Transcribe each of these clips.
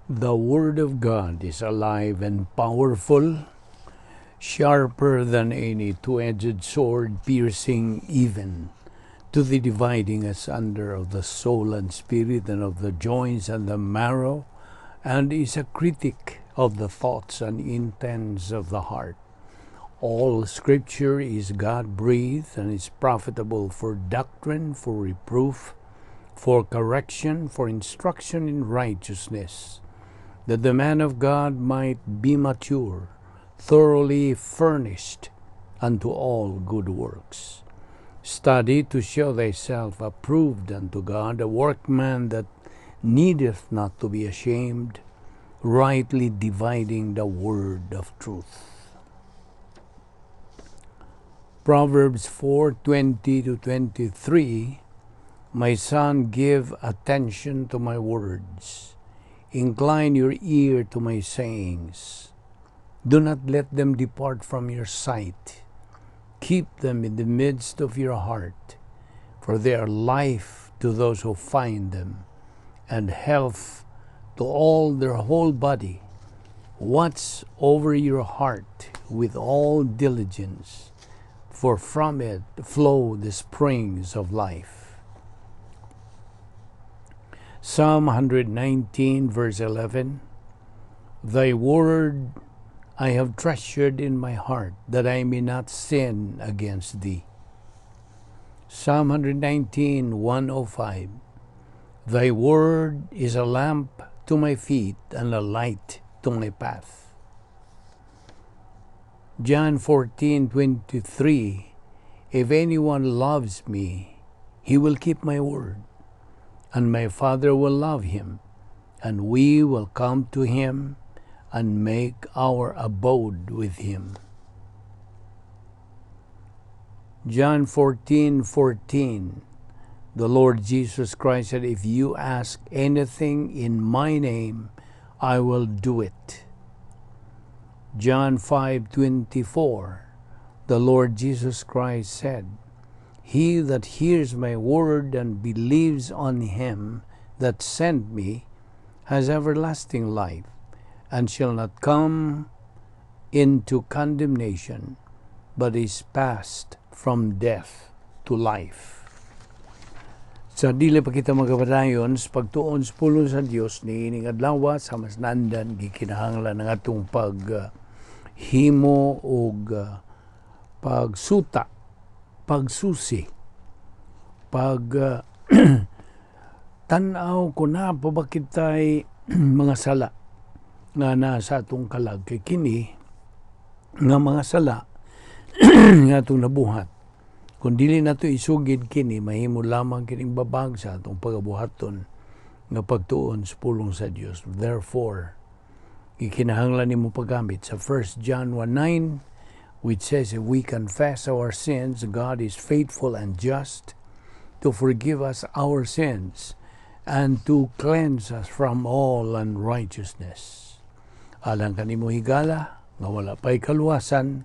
The Word of God is alive and powerful, sharper than any two-edged sword, piercing even to the dividing asunder of the soul and spirit and of the joints and the marrow, and is a critic of the thoughts and intents of the heart. All Scripture is God-breathed and is profitable for doctrine, for reproof, for correction, for instruction in righteousness, that the man of God might be mature, thoroughly furnished unto all good works. Study to show thyself approved unto God, a workman that needeth not to be ashamed, rightly dividing the word of truth. Proverbs 4:20 to 23. My son, give attention to my words. Incline your ear to my sayings. Do not let them depart from your sight. Keep them in the midst of your heart, for they are life to those who find them, and health to all their whole body. Watch over your heart with all diligence, for from it flow the springs of life. Psalm 119 verse 11. Thy word I have treasured in my heart, that I may not sin against thee. Psalm 119:105. Thy word is a lamp to my feet and a light to my path. John 14:23. If anyone loves me, he will keep my word, and my Father will love him, and we will come to him and make our abode with him. John 14:14. The Lord Jesus Christ said, If you ask anything in my name, I will do it. John 5:24. The Lord Jesus Christ said, He that hears my word and believes on him that sent me has everlasting life, and shall not come into condemnation, but is passed from death to life. Sa dili pa kita magapadayon sa pagtuon sa pulong sa Dios niining adlaw, sa mas nandan gikinahanglan ang atong pag himo og pagsuta, pagsusi, pag tan-aw kung naa pa ba kitay mga sala nga nasa atong kalag, kay kini nga mga sala nga atong nabuhat, kung dili nato isugid kini, mahimo lamang kining babag sa atong pagabuhaton nga pagtuon sa pulong sa Dios. Therefore, gikinahanglan nimo paggamit sa 1 John 1:9, which says, if we confess our sins, God is faithful and just to forgive us our sins and to cleanse us from all unrighteousness. Alang kanimo higala nga wala pa'y kaluwasan,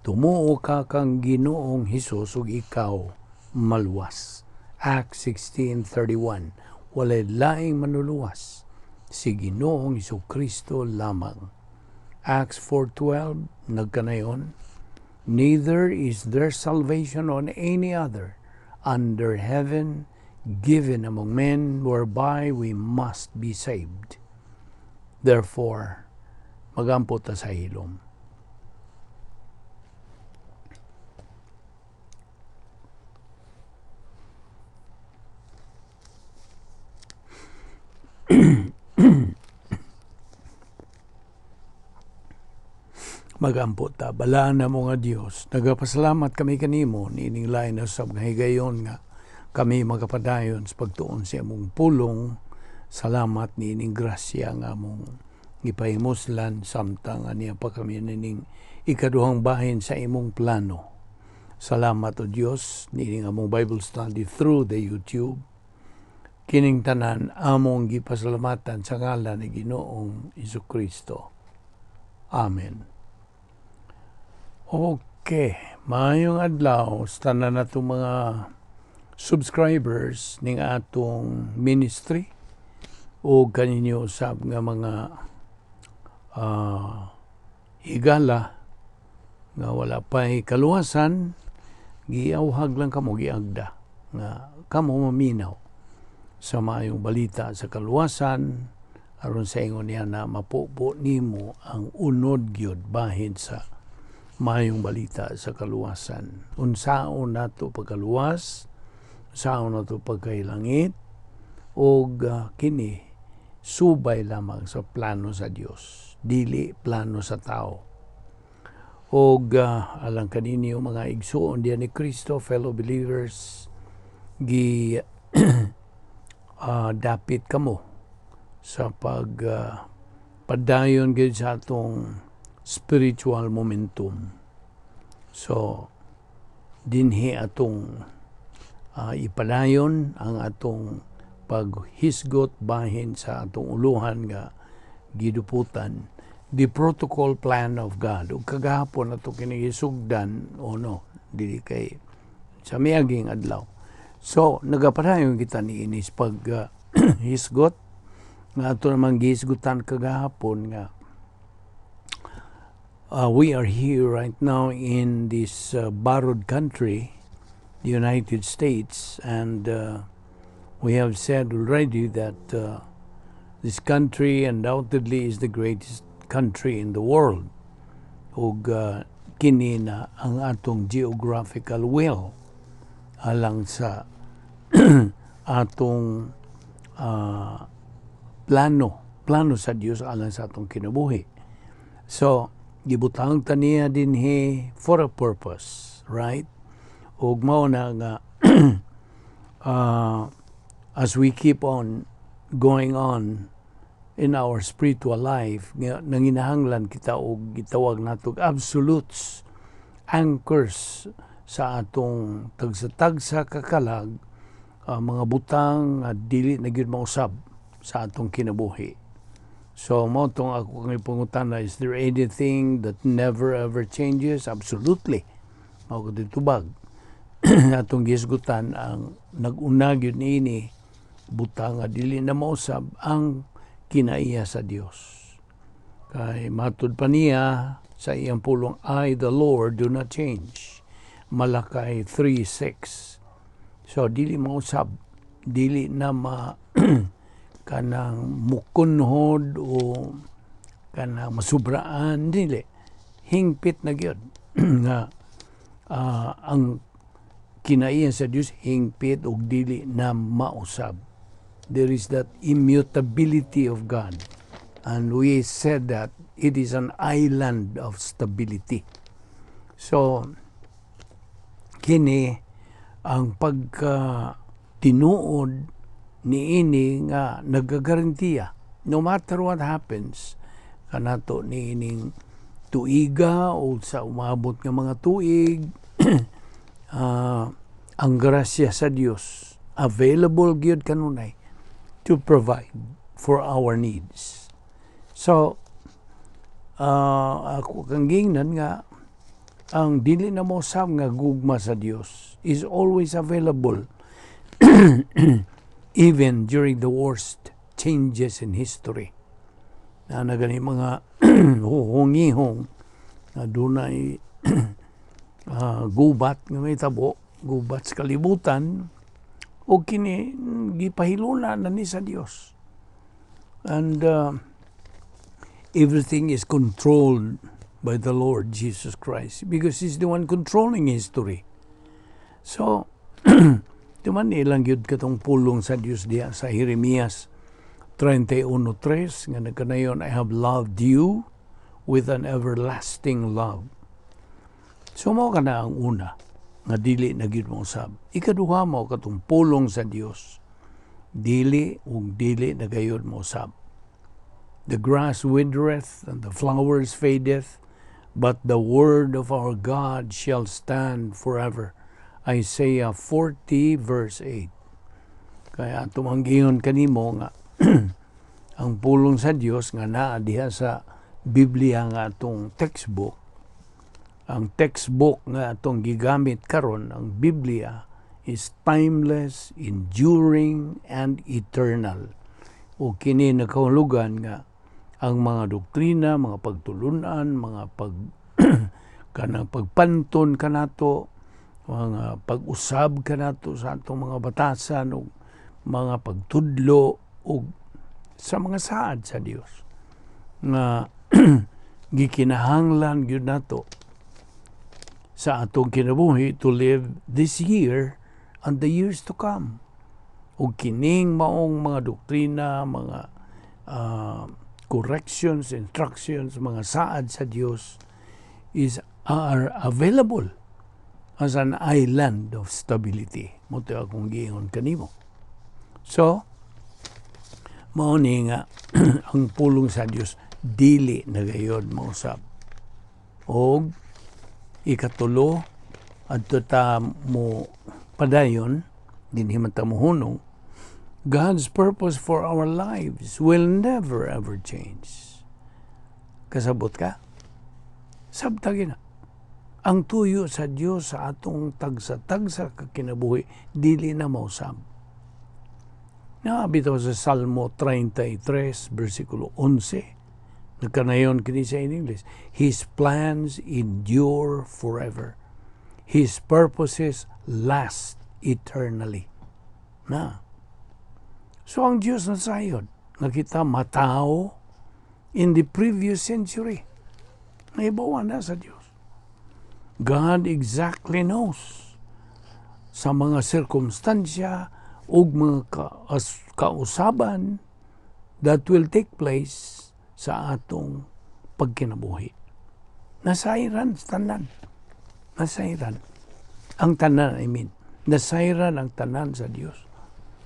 tumuo ka kang Ginoong Hesus ug ikaw maluwas. Acts 16:31. Walay laing manuluwas, si Ginoong Kristo lamang. Acts 4:12, nagkanayon, neither is there salvation on any other under heaven given among men whereby we must be saved. Therefore, magampo ta sa hilom. Magampo ta. Balaan namo nga Dios, nagapasalamat kami kanimo niining lain na usab nga higayon nga kami magapadayon sa pagtuon sa imong pulong. Salamat niining grasya nga among gipahimuslan samtang aniya pa kami nining ikaduhang bahin sa imong plano. Salamat, O Dios, niining among Bible study through the YouTube. Kining tanan among gipasalamatan sa ngalan ni Ginoong Jesucristo. Amen. Okay, maayong adlaw sa tanan natong mga subscribers ning atong ministry. O kaninyo usab nga mga higala nga wala pa'y kaluwasan, giawhag lang kamo, giagda nga kamo maminaw sa maayong balita sa kaluwasan aron sa ingon niya na mapupo nimo ang unod gyud bahin sa maayong balita sa kaluwasan. Unsaon nato pagkaluwas, unsaon nato pagkailangit, og kini subay lamang sa plano sa Dios, dili plano sa tao. Og alang kaninyo, mga igsuon diyan ni Kristo, fellow believers, gi dapit kamo sa pag padayon gyud sa atong spiritual momentum. So dinhi atong ipadayon ang atong paghisgot bahin sa atong uluhan nga giduputan, the protocol plan of God. Ug kagahapon ato kini gisugdan o no, dili kay sa miaging adlaw. So nagapadayon kita niini sa pag hisgot nga ato namang gihisgutan kagahapon nga we are here right now in this borrowed country, the United States, and we have said already that this country undoubtedly is the greatest country in the world. Ug kini na ang atong geographical will alang sa atong plano, plano sa Dios alang sa atong kinabuhi. So, gibutang ta niya dinhi for a purpose, right? Ug mao na nga as we keep on going on in our spiritual life nga nanginahanglan kita og gitawag nato absolutes, anchors sa atong tagsa-tagsa kakalag, mga butang nga dili na gyud mausab sa atong kinabuhi. So mao tong ako kang ipangutana, is there anything that never ever changes? Absolutely. Mao ko tubag. Atong gisgutan ang nag-una gyud niini butang nga dili na mausab, ang kinaiya sa Dios. Kay matud pa niya sa iyang pulong, "I the Lord do not change." Malachi 3:6. So dili mausab, dili na ma kanang mukunhod o kanang masubraan, dili. Hingpit na gyud nga ang kinaiya sa Dios hingpit ug dili na mausab. There is that immutability of God. And we said that it is an island of stability. So, kini ang pagka tinuod niini nga nagagarantiya no matter what happens kanato niining tuiga o sa umabot nga mga tuig, ang grasya sa Dios available gyud kanunay to provide for our needs. So, ako kang gingnan nga ang dili na mosab nga gugma sa Dios is always available even during the worst changes in history. Na gani mga huhungihong na dunay gubat nga may tabo, gubat sa kalibutan, o kini gipahiluna na ni sa Dios. And everything is controlled by the Lord Jesus Christ because He's the one controlling history. So, tuman ilang gyud katong pulong sa Dios diya sa Jeremias 31:3 nga nagkanayon, "I have loved you with an everlasting love." So mao kana ang una nga dili na gyud mausab. Ikaduha, mao katong pulong sa Dios. Dili ug dili na gayud mausab. "The grass withereth and the flowers fadeth, but the word of our God shall stand forever." Isaiah 40 verse 8. Kaya tumanggiyon kanimo nga ang pulong sa Dios nga naa diha sa Biblia nga atong textbook, ang textbook nga atong gigamit karon, ang Biblia, is timeless, enduring, and eternal. O kini nakahulugan nga ang mga doktrina, mga pagtulunan, mga pag kanang pagpanton kanato, mga pag-usab kanato sa atong mga batasan ug mga pagtudlo ug sa mga saad sa Dios nga gikinahanglan gyud nato sa atong kinabuhi to live this year and the years to come. Ug kining maong mga doktrina, mga corrections, instructions, mga saad sa Dios is are available as an island of stability. Mao to akong giingon kanimo. So, mao ni nga ang pulong sa Dios dili na gayod mausab. Og ikatulo, adto ta mo padayon, dinhi man ta mohunong, God's purpose for our lives will never ever change. Kasabot ka? Sabta gina. Ang tuyo sa Dios sa atong tagsa-tagsa ka kinabuhi dili na mausab. Naa bitaw sa Salmo 33, versikulo 11. Nagkanayon kini siya in English. "His plans endure forever. His purposes last eternally." Na. So ang Diyos nasayod nga kita matao in the previous century. Nahibaw na sa Diyos. God exactly knows sa mga sirkumstansya ug mga kausaban that will take place sa atong pagkinabuhi. Nasayran tanan. Nasayran. Ang tanan, I mean. Nasayran ang tanan sa Dios.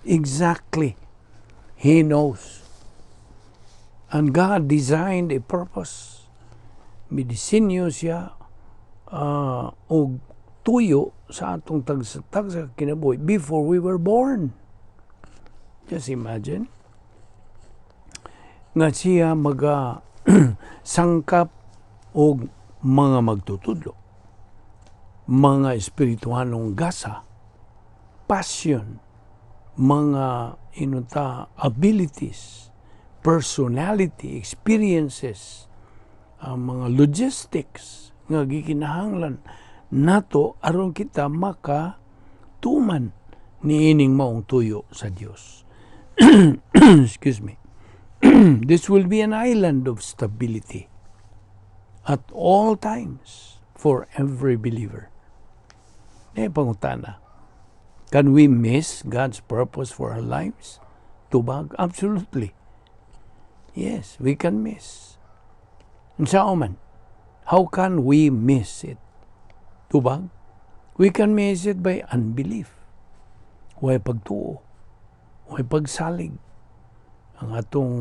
Exactly. He knows. And God designed a purpose. Midisenyo siya og tuyo sa atong tagsa-tagsa kinabuhi before we were born. Just imagine nga siya maga sangkap og mga magtutudlo, mga espirituhanong gasa, passion, mga inunta abilities, personality, experiences, ang mga logistics nga gikinahanglan nato aron kita maka tuman niining maong tuyo sa Dios. Excuse me. This will be an island of stability at all times for every believer. Eh, pangutana, can we miss God's purpose for our lives? Tubag? Absolutely. Yes, we can miss. Unsa man? How can we miss it? Tubag? We can miss it by unbelief. Way pagtuo. Way pagsalig. Ang atong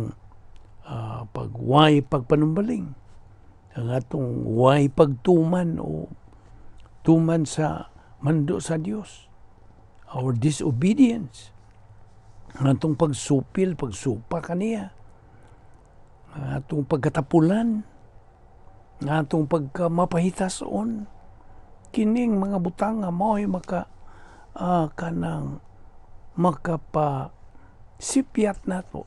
pagway pagpanumbaling. Ang atong way pagtuman o tuman sa mando sa Dios. Our disobedience. Ang atong pagsupil, pagsupa kaniya. Ang atong pagkatapulan. Ang atong pagkamapahitason. Kining mga butang nga mao'y maka kanang makapa sipyat nato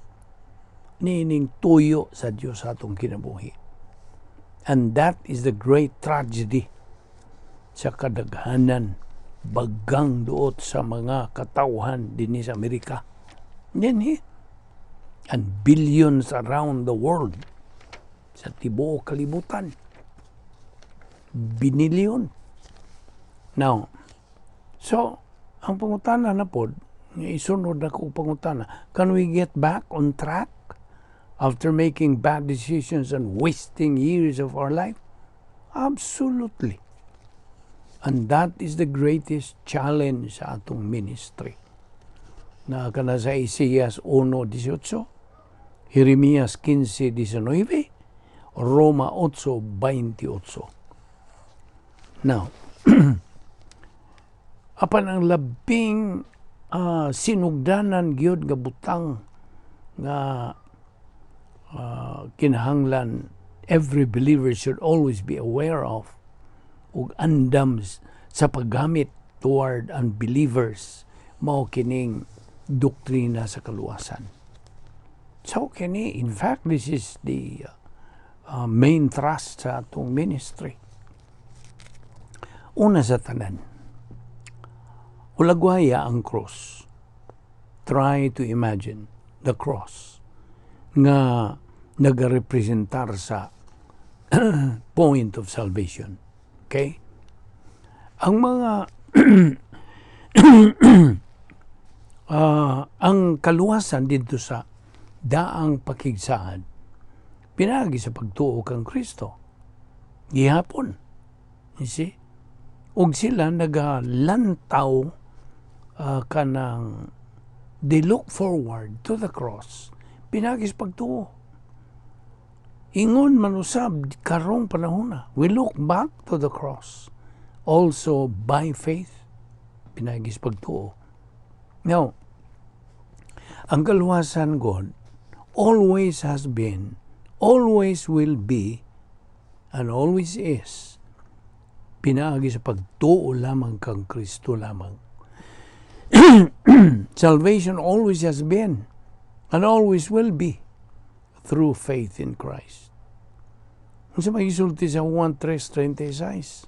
niining tuyo sa Dios sa atong kinabuhi. And that is the great tragedy sa kadaghanan bagang duot sa mga katawhan dinhi sa Amerika. Dinhi. And billions around the world sa tibuok kalibutan. Binilyon. Now, so, ang pangutana na pod, nga isunod na ko pangutana, can we get back on track after making bad decisions and wasting years of our life? Absolutely. And that is the greatest challenge sa atong ministry. Na kana sa Isaias 1:18, Jeremias 15:19, Roma 8:28. Now, apan ang labing sinugdanan gyud nga butang nga kinahanglan every believer should always be aware of ug andam sa paggamit toward unbelievers mao kining doktrina sa kaluwasan. So kini, in fact, this is the main thrust sa atong ministry. Una sa tanan, hulagwaya ang cross. Try to imagine the cross nga nagarepresentar sa point of salvation. Okay? Ang mga ang kaluwasan didto sa daang pakigsaad pinaagi sa pagtuo kang Kristo. Gihapon. You see? Ug sila nagalantaw kanang they look forward to the cross pinaagi sa pagtuo. Ingon man usab karong panahona, we look back to the cross also by faith, pinaagi sa pagtuo. Now, ang kaluwasan gud always has been, always will be, and always is pinaagi sa pagtuo lamang kang Kristo lamang. Salvation always has been and always will be through faith in Christ. Unsa may gisulti sa Juan 3:36?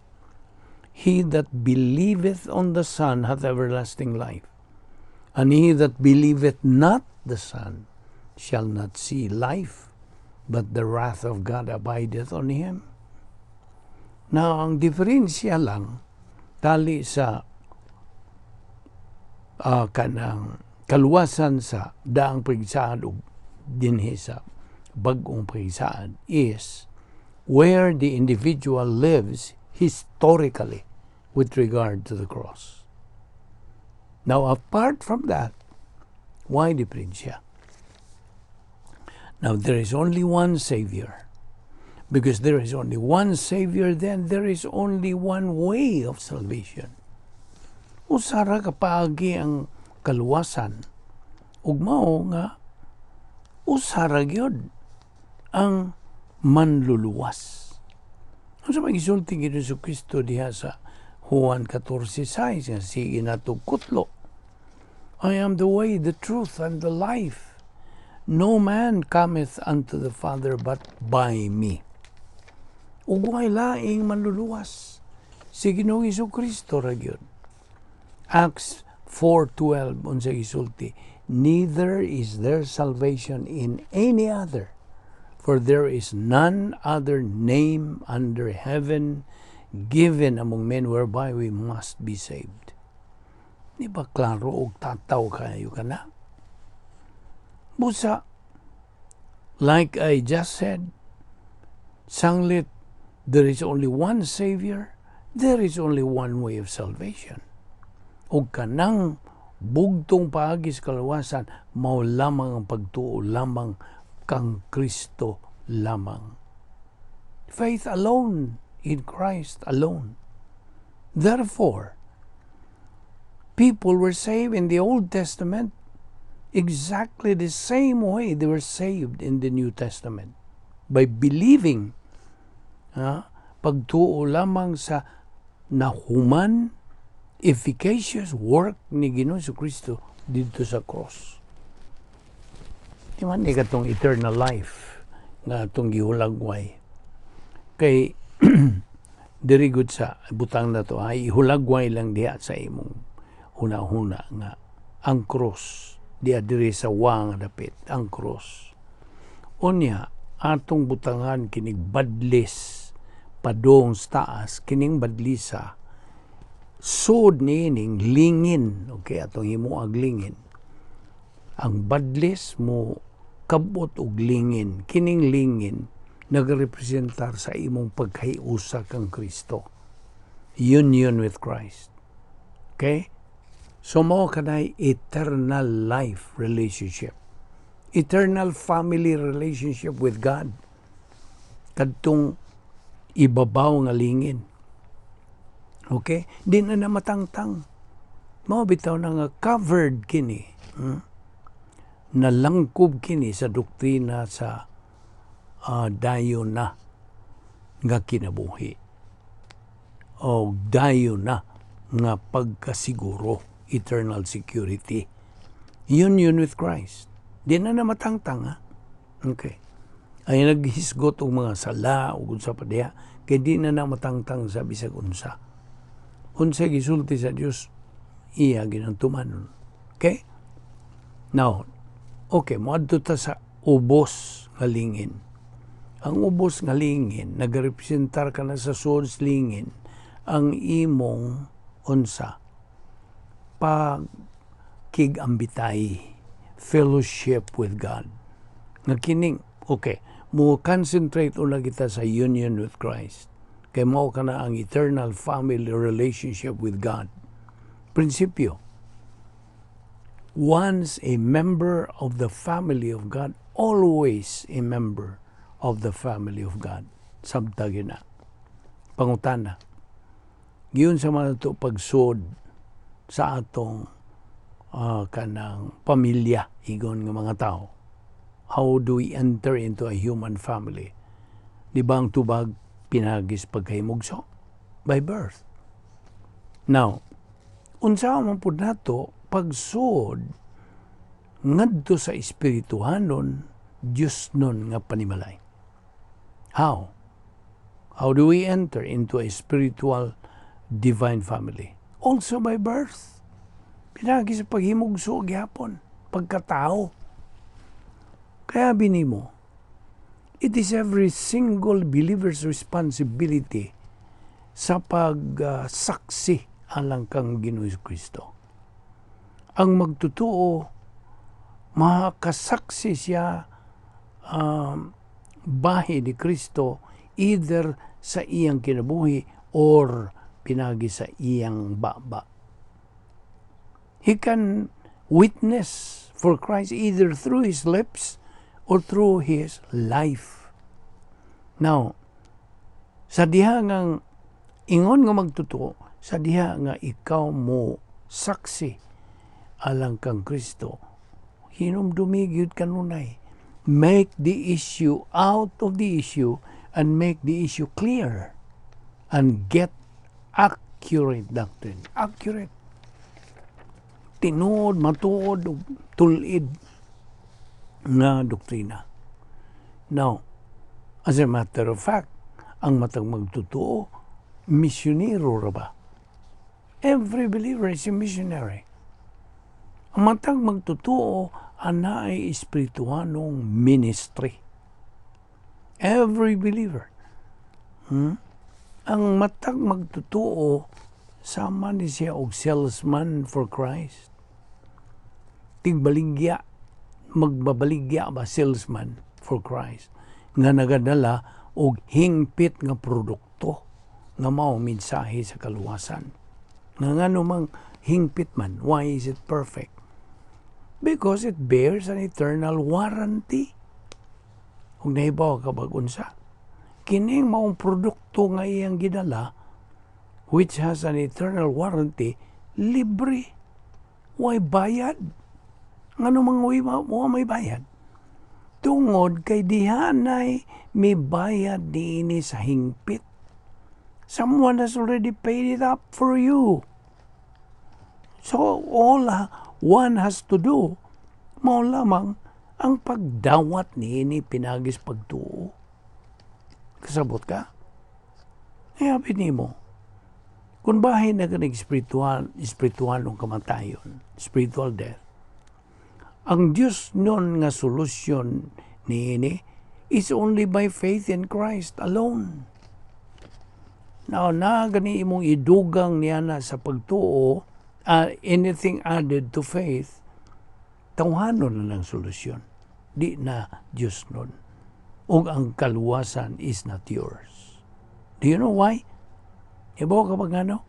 "He that believeth on the Son hath everlasting life. And he that believeth not the Son shall not see life, but the wrath of God abideth on him." Now, ang diferensya lang tali sa kanang kaluwasan sa daang pagsaad ug dinhi sa bag-ong pagsaad is where the individual lives historically with regard to the cross. Now, apart from that, why diferensya? Now, there is only one Savior. Because there is only one Savior, then there is only one way of salvation. Usa ra ka paagi ang kaluwasan. Ug mao nga usa ra gyud ang manluluwas. Unsa may gisulti ni Hesus Kristo diha sa Juan 14:6 nga sige nato kutlo? "I am the way, the truth, and the life. No man cometh unto the Father but by me." Ug way laing manluluwas. Si Ginoong Kristo ra gyud. Acts 4:12, unsa gisulti? "Neither is there salvation in any other, for there is none other name under heaven given among men whereby we must be saved." Di ba klaro og tataw kayo kana? Busa, like I just said, sanglit there is only one Savior, there is only one way of salvation. O kanang bugtong paagi sa kaluwasan, mao lamang ang pagtuo lamang kang Kristo lamang. Faith alone in Christ alone. Therefore, people were saved in the Old Testament exactly the same way they were saved in the New Testament, by believing. Pagtuo lamang sa nahuman efficacious work ni Ginoong Kristo didto sa cross. Di man ni katong eternal life nga atong gihulagway. Kay diri gud sa butang na to ay ihulagway lang diha sa imong huna-huna nga ang cross diha diri sa wa nga dapit ang cross. Unya atong butangan kinig badlis padong sa taas, kining badlisa sud niining lingin. Okay, atong himuag lingin. Ang badlis mo kabot og lingin. Kining lingin nagrepresentar sa imong pagkahiusa kang Kristo, union with Christ. Okay, so mao kanay eternal life relationship, eternal family relationship with God, kadtong ibabaw nga lingin. Okay? Di na namatangtang. Mao bitaw na nga covered kini. Nalangkob kini sa doktrina sa dayon na nga kinabuhi. O dayon na nga pagkasiguro, eternal security. Union with Christ. Di na namatangtang, ha? Okay. Ay naghisgot og mga sala ug unsa pa diha kay di na na matangtang sa bisag unsa. Unsa gisulti sa Dios, iya ginang tumanon. Okay? Now, okay, moadto ta sa ubos nga lingin. Ang ubos nga lingin, nagarepresentar ka na sa sulod lingin, ang imong unsa pagkig-ambitay, fellowship with God. Nga kining, okay, mo concentrate una kita sa union with Christ. Kay mao kana ang eternal family relationship with God. Prinsipyo, once a member of the family of God, always a member of the family of God. Sabta gyud na. Pangutana. Giunsa man to pagsud sa atong kanang pamilya igon nga mga tao? How do we enter into a human family? Di ba ang tubag pinaagi sa pagkahimugso? By birth. Now, unsa man pud nato pagsud ngadto sa espirituhanon, Diyos nun nga panimalay? How? How do we enter into a spiritual divine family? Also by birth. Pinagi sa paghimugso gihapon, pagkatao. Kaya binimo, it is every single believer's responsibility sa pagsaksi alang kang Ginoong Kristo. Ang magtotoo, makasaksi siya bahi ni Kristo either sa iyang kinabuhi or pinagi sa iyang baba. He can witness for Christ either through his lips or through his life. Now, sa diha nga ingon nga magtotoo, sa diha nga ikaw mo saksi alang kang Kristo, hinumdumi gyud kanunay. Make the issue out of the issue and make the issue clear and get accurate doctrine. Accurate. Tinuod, matuod, ug tulid nga doktrina. Now, as a matter of fact, ang matag magtotoo, misyonero ra ba? Every believer is a missionary. Ang matag magtotoo, anaay espirituhanong ministry. Every believer. Ang matag magtotoo, sama ni siya og salesman for Christ. Tigbaligya, magbabaligya ba, salesman for Christ nga nagadala og hingpit nga produkto nga mao mensahe sa kaluwasan. Nga ngano mang hingpit man, why is it perfect? Because it bears an eternal warranty. Kung nahibaw ka bag unsa, kining maong produkto nga iyang gidala, which has an eternal warranty, libre. Way bayad. Ngano mang wa may bayad? Tungod kay dihanay may bayad niini sa hingpit. Someone has already paid it up for you. So all one has to do, mao lamang ang pagdawat niini pinaagi sa pagtuo. Kasabot ka? Hayapin nimo. Kung bahin na kanig spiritual, spiritual ng kamatayon, spiritual death, ang Diyos nun nga solusyon niini is only by faith in Christ alone. Now, na gani imong idugang niya na sa pagtuo, anything added to faith, tawhanon na lang solusyon. Di na Diyos nun. Ug ang kaluwasan is not yours. Do you know why? Ibaw ka pag ano?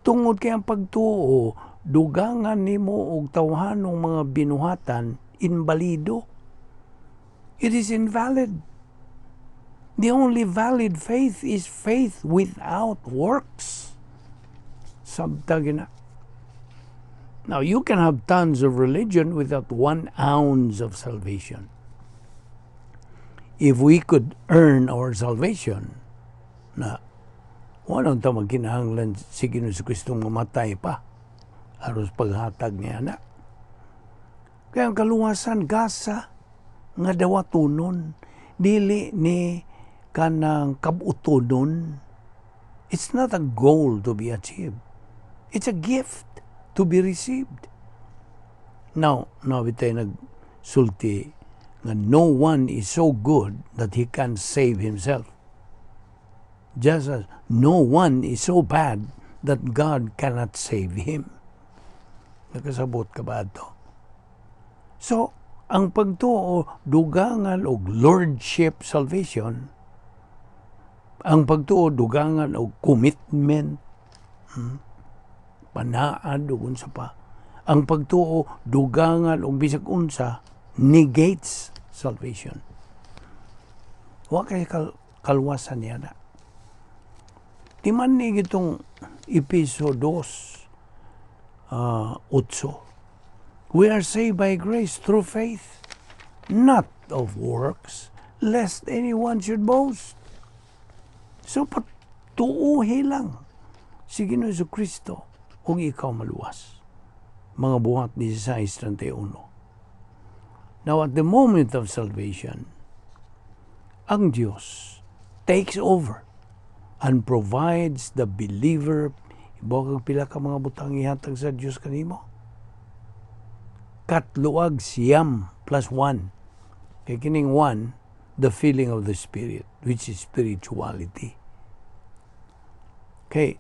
Tungod kay ang pagtuo, dugangan nimo og tawhanong mga binuhatan, inbalido. It is invalid. The only valid faith is faith without works. Sabta na. Now, you can have tons of religion without 1 ounce of salvation. If we could earn our salvation, na wala ta magkinahanglan si Ginoong Kristong mamatay pa aros paghatag niya na. Kaya ang kaluwasan, gasa, Nga dawatonon, dili ni kanang kabutonon. It's not a goal to be achieved. It's a gift to be received. Now bitay nagsulti nga no one is so good that he can save himself. Just as no one is so bad that God cannot save him. Nakasabot ka ba ato? So, ang pagtuo dugangan og lordship salvation, ang pagtuo dugangan og commitment, panaad ug unsa pa. Ang pagtuo dugangan og bisag unsa negates salvation. Wa kay kalwasan niya na. Timan ni gitong Epeso 2, 8. We are saved by grace through faith, not of works, lest anyone should boast. So, patuuhi lang si Ginoo Kristo kung ikaw maluwas. Mga Buhat 16:31. Now, at the moment of salvation, ang Diyos takes over and provides the believer. Ibaw kag pila ka mga butang ihatag sa Diyos kanimo? 9 plus 1. Kay kining 1, the filling of the Spirit, which is spirituality. Kay,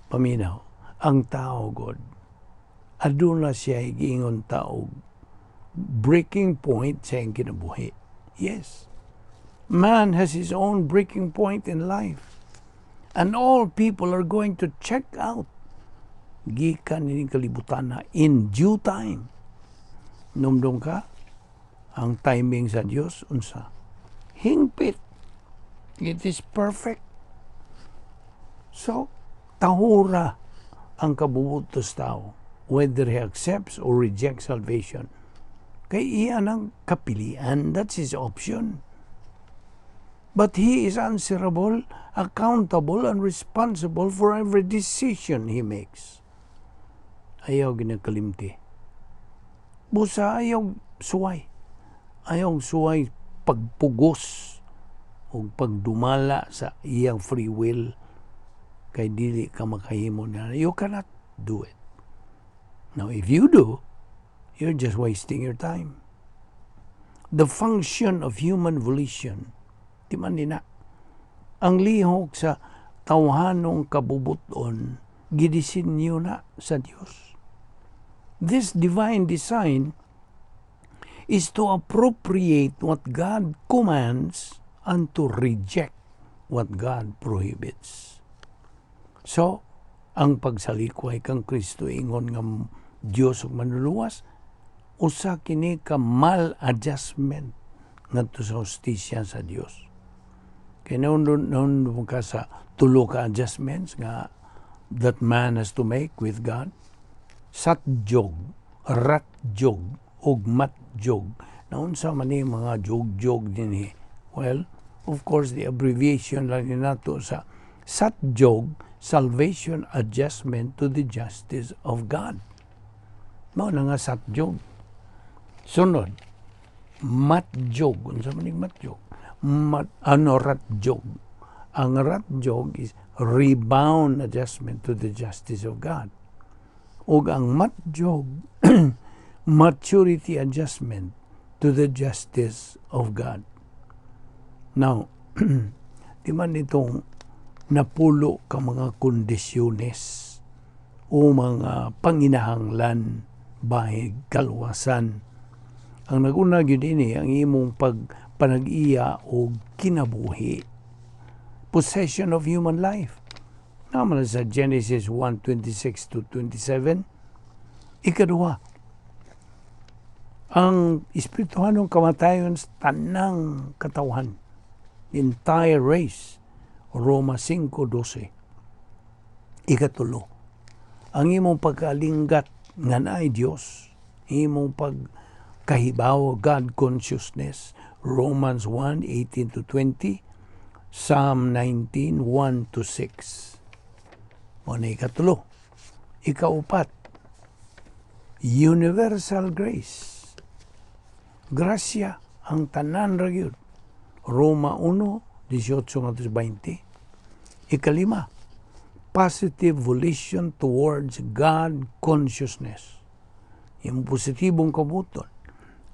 paminaw, ang tao God, aduna siya giingon tao breaking point sa iyang kinabuhi. Yes. Man has his own breaking point in life. And all people are going to check out gikan ini kalibutan na in due time. Numdum ka, ang timing sa Dios unsa? Hingpit. It is perfect. So, tahura ang kabubutos tao whether he accepts or rejects salvation. Kay iya ang kapilian, that's his option. But he is answerable, accountable, and responsible for every decision he makes. Ayaw ginakalimti. Busa ayaw suway. Ayaw suway pagpugos o pagdumala sa iyang free will kay dili ka makahimo na. You cannot do it. Now, if you do, you're just wasting your time. The function of human volition, di man ni na. Ang lihok sa tawhanong kabubuton, gidisinyo na sa Dios. This divine design is to appropriate what God commands and to reject what God prohibits. So, ang pagsalikway kang Kristo ingon nga Dios ug manluluwas, usa kini ka maladjustment ngadto sa hustisya sa Dios. Kay naundon ka sa tulo ka adjustments nga that man has to make with God. Satjog, ratjog, ug matjog. Naunsa man ni mga jog-jog dinhi? Well, of course, the abbreviation lang ni nato sa satjog, salvation adjustment to the justice of God. Mao na nga satjog. Sunod, matjog. Unsa man ning matjog? Mat, ano, ratjog. Ang ratjog is rebound adjustment to the justice of God. Ug ang matjog, maturity adjustment to the justice of God. Now, di man itong napulo ka mga kondisyones o mga panginahanglan bahig kalwasan. Ang naguna gyud ini ang imong pagpanag-iya og kinabuhi. Possession of human life. Naman sa Genesis 1:26 to 27. Ikaduha, ang espirituhanong kamatayon sa tanang katawhan, entire race, Roma 5:12. Ikatulo, ang imong pagkalinggat nga naay Dios, imong pagkahibaw, God consciousness, Romans 1:18 to 20, Psalm 19:1 to 6. Mao na ikatulo. Ikaupat, universal grace. Grasya. Ang tanan ra gyud. Roma 1, 18 ngadto 20. Ikalima, positive volition towards God consciousness. Yung positibong kabubut-on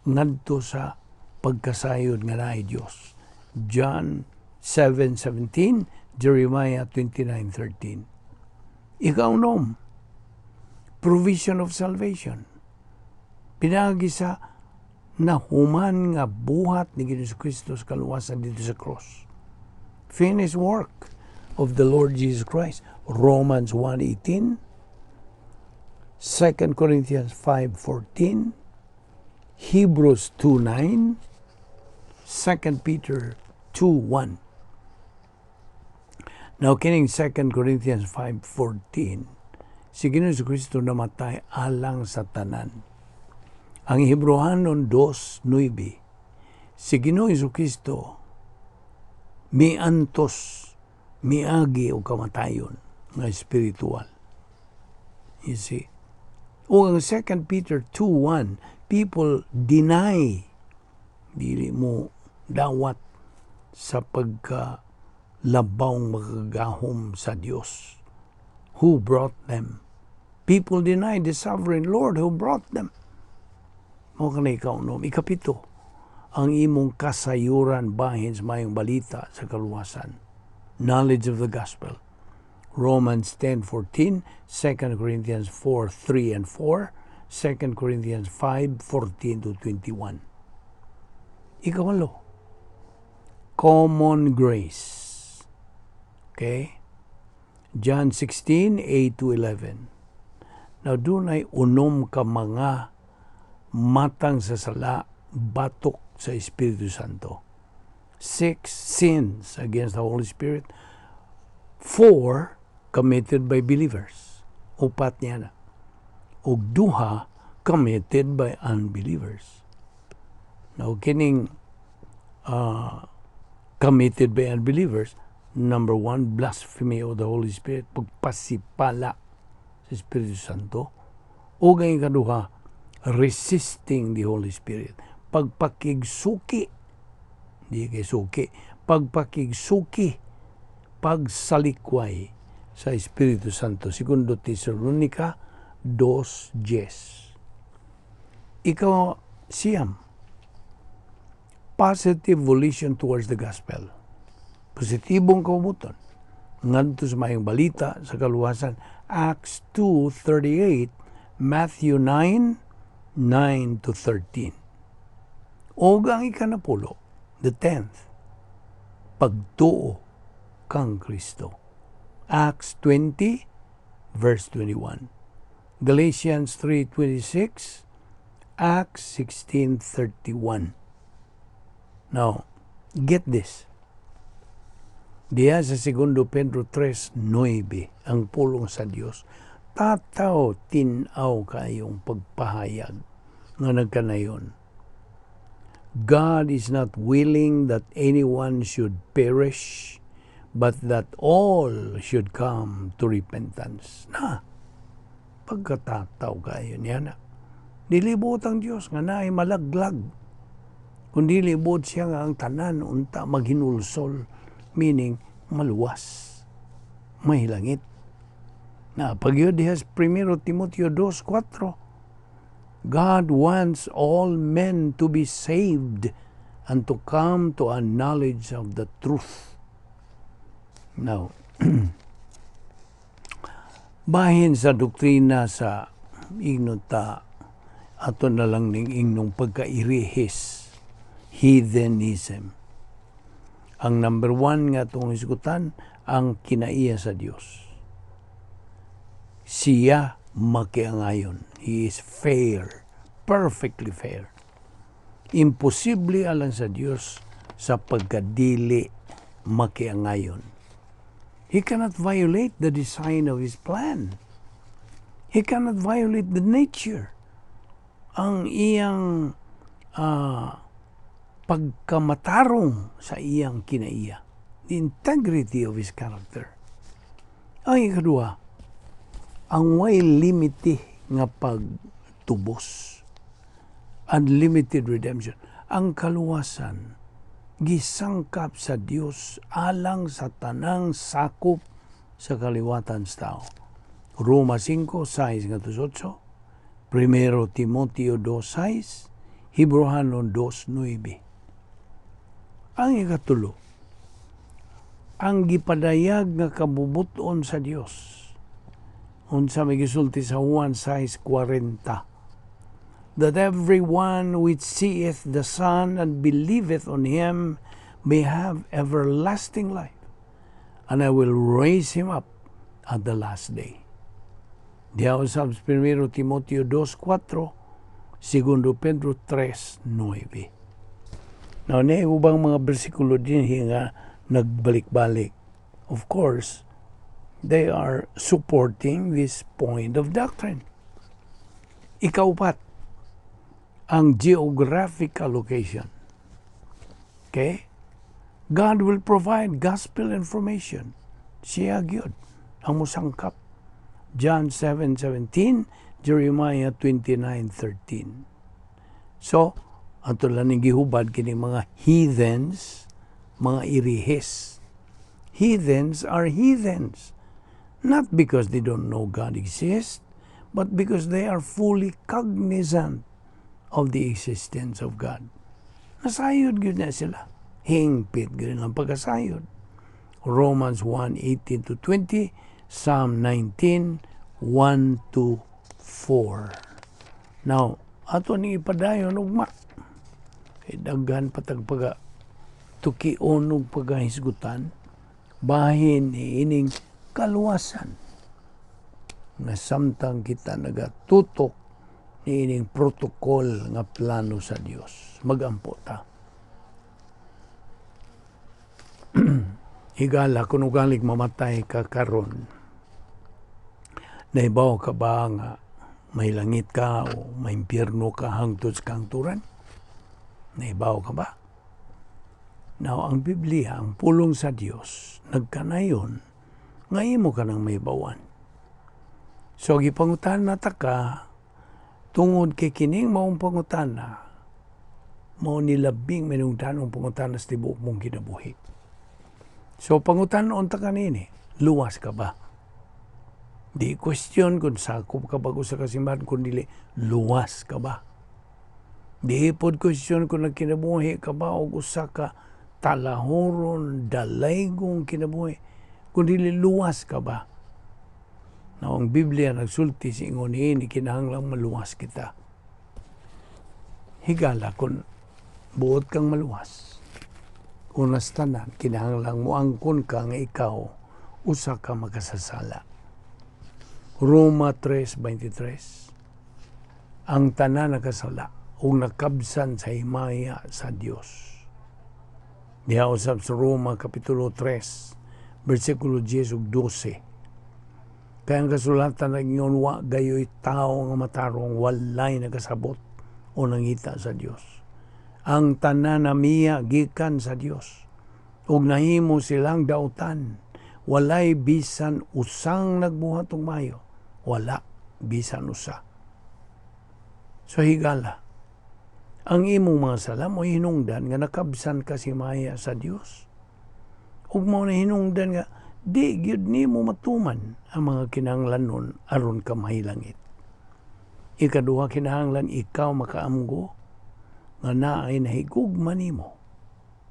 ngadto sa pagkasayod nga naay Dios. John 7:17, Jeremiah 29:13. Ikaunom, provision of salvation. Pinaagi sa nahuman nga buhat ni Ginoong Kristo sa kaluwasan didto sa cross. Finished work of the Lord Jesus Christ. Romans 1:18, 2 Corinthians 5:14, Hebrews 2:9, 2 Peter 2:1. Now, kining 2 Corinthians 5:14, si Ginoong Kristo namatay alang sa tanan. Ang Hebreohanon 2:9, si Ginoong Kristo miantos, miagi og kamatayon nga espiritual. You see? O ang 2 Peter 2:1, people deny, dili mo dawat sa pagka labawng makagagahom sa Dios who brought them. People deny the sovereign Lord who brought them. Mao kanang ikaunom. Ikapito, ang imong kasayuran bahin sa mayong balita sa kaluwasan. Knowledge of the gospel. Romans 10:14, 2 Corinthians 4:3 and 4, 2 Corinthians 5:14 to 21. Ikawalo, common grace. Okay? John 16, 8 to 11. Now, dunay unom ka mga matang sa sala batok sa Espiritu Santo. Six sins against the Holy Spirit. Four committed by believers. Upat niya na. Ug duha committed by unbelievers. Now, kining committed by unbelievers, number one, blasphemy of the Holy Spirit, pagpasipala sa Espiritu Santo. O ang ikaduha, resisting the Holy Spirit, pagpakigsuki, di kay suki, pagpakigsuki, pagsalikway sa Espiritu Santo. Segundo Tesalonica 2:10. Ika-siyam, positive volition towards the gospel. Positibong kabubut-on ngadto sa mayong balita sa kaluwasan. Acts 2:38, Matthew 9, 9 to 13. O ang ikanapulo, the 10th, pagtuo kang Kristo. Acts 20, verse 21. Galatians 3:26, Acts 16:31. Now, get this. Diya sa Segundo Pedro 3:9, ang pulong sa Dios, tataw tin-aw kayong pagpahayag nga nagkanayon. God is not willing that anyone should perish, but that all should come to repentance. Na, pagkatataw kayo niya na. Dili buot ang Diyos nga naay malaglag. Kung dili buot siya nga ang tanan unta maghinulsol, meaning maluwas, mahilangit. Na pagyud diha sa 1 Timoteo 2:4, God wants all men to be saved and to come to a knowledge of the truth. Now, bahin sa doktrina sa ingnon ta, ato na lang ning ingnong pagkairihis, heathenism. Ang number one nga atong hisgutan, ang kinaiya sa Dios. Siya makiangayon. He is fair, perfectly fair. Imposible alang sa Dios sa pagkadili makiangayon. He cannot violate the design of His plan. He cannot violate the nature. Ang iyang pagkamatarong sa iyang kinaiya. The integrity of His character. Ang ikaduha, ang way limite nga pagtubos. Unlimited redemption. Ang kaluwasan gisangkap sa Dios alang sa tanang sakop sa kaliwatan sa tao. Roma 5:6 ngadto 8, Primero Timoteo 2:6, Hebreohanon 2:9. Ang ikatulo, ang gipadayag nga kabubuton sa Dios. Unsa may gisulti sa Juan 6:40? "That every one which seeth the Son and believeth on him may have everlasting life, and I will raise him up at the last day." Diha usab sa Primero Timoteo 2:4, Segundo Pedro 3:9. Now, na ubang mga bersikulo din nga nagbalik-balik. Of course, they are supporting this point of doctrine. Ikaupat, ang geographical location. Okay? God will provide gospel information. Siya gyud ang musangkap. John 7:17, Jeremiah 29:13. So, ato lang ning gihubad kini mga heathens, mga irihes. Heathens are heathens not because they don't know God exists, but because they are fully cognizant of the existence of God. Nasayod gyud na sila. Hingpit gyud ang pagkasayod. Romans 1:18 to 20, Psalm 19, 1 to 4. Now, ato ni ipadayon ugma. Kay daghan patag paga tukion og pagahisgutan bahin ining kaluwasan nga samtang kita nagatutok niining protocol nga plano sa Dios. Magampo ta. Higala, kung ugalig mamatay ka karon, naibaw ka ba nga may langit ka o may impyerno ka hangtod sa kahangturan? Naibaw ka ba? Now, ang Biblia, ang pulong sa Dios, nagkanayon nga imo ka nang mahibawan. So, gipangutan na ta ka, tungod kay kining maong pangutana, mao ni labing manungdanong pangutana sa tibuok mong kinabuhi. So, pangutanon ta kanini, luwas ka ba? Di question kung sakop ka ba sa kasimbahan, kung dili, luwas ka ba? Di pod question kung nagkinabuhi ka ba o usa ka talahoron, dalaygong kinabuhi, kung dili, luwas ka ba? Now, ang Biblia nagsulti sa ingon niini, kinahanglang maluwas kita. Higala, kung buot kang maluwas, unas tanan, kinahanglang moangkon ka nga ikaw usa ka makasasala. Roma 3:23. Ang tanan nakasala ug nakabsan sa himaya sa Dios. Diha usab sa Roma Kapitulo 3, versikulo 10 ug 12. Kaya ang kasulatan nag-ingon, wa gayoy tao nga matarong, walay nagasabot o nangita sa Dios. Ang tanan namiya gikan sa Dios ug nahimo silang dautan. Walay bisan usang nagbuhat og maayo. Wala bisan usa. So higala, ang imong mga sala mo hinungdan nga nakabsan ka sa himaya sa Dios. Ug mao na hinungdan nga di gyud nimo matuman ang mga kinahanglanon aron ka mahilangit. Ikaduha, kinahanglan ikaw makaamgo nga naay nahigugma nimo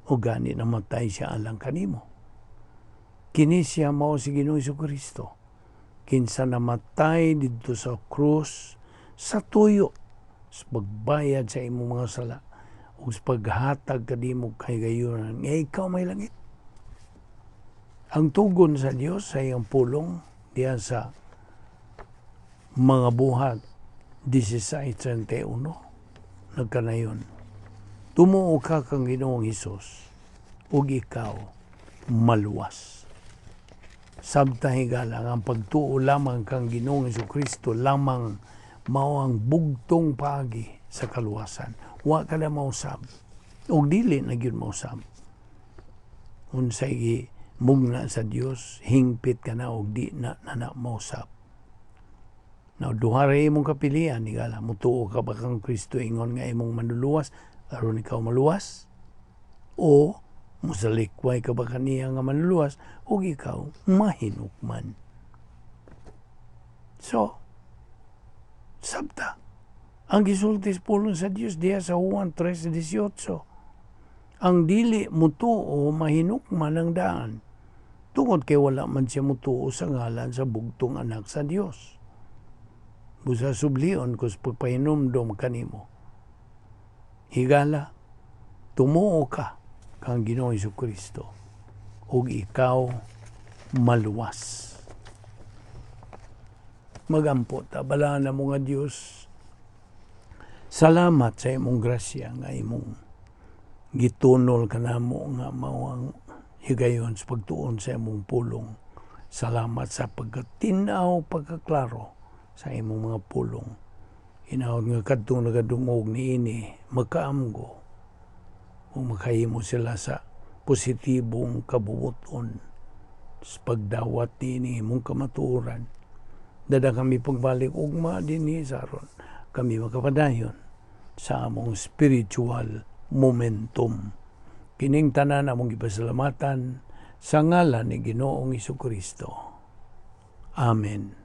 o gani namatay siya alang kanimo. Kini siya mao si Ginoong Kristo, kinsa namatay didto sa krus sa tuyo sa pagbayad sa imong mga sala ug sa paghatag kanimo kahigayunan nga ikaw mahilangit. Ang tugon sa Dios sa iyang pulong diyan sa Mga Buhat 16:31 nagkanayon, "Tumuo ka kang Ginoong Hesus ug ikaw maluwas." Sabta, higala, ang pagtuo lamang kang Ginoong Kristo lamang mao ang bugtong paagi sa kaluwasan. Wa ka na mausab. Ug dili na gyud mausab. Unsay mugna sa Dios, hingpit ka na og di na na, na mausab. Now, duha ra imong kapilian, higala, mutuo ka ba kang Kristo ingon nga imong manluluwas Aron ikaw maluwas? O mosalikway ka ba kaniya nga manluluwas ug ikaw mahinukman? So, sabta ang gisulti sa pulong sa Dios diha sa Juan 3:18. Ang dili mutuo, mahinukman ang daan tungod kay wala man siya mutuo sa ngalan sa bugtong anak sa Dios. Busa sublion ko sa pagpahinumdom kanimo. Higala, tumuo ka kang Ginoong Kristo ug ikaw maluwas. Magampo ta. Balaan namo nga Dios, salamat sa imong grasya nga imong gitunol kanamo nga mao ang higayon sa pagtuon sa imong pulong. Salamat sa pagkatinaw, pagkaklaro sa imong mga pulong. Hinaot nga kadtong nagadungog niini makaamgo o makahimo sila sa positibong kabubuton sa pagdawat niini imong kamatuoran. Dada kami pagbalik ugma dinhi sa aron kami makapadayon sa among spiritual momentum. Kining tanan among gipasalamatan sa ngalan ni Ginoong Kristo. Amen.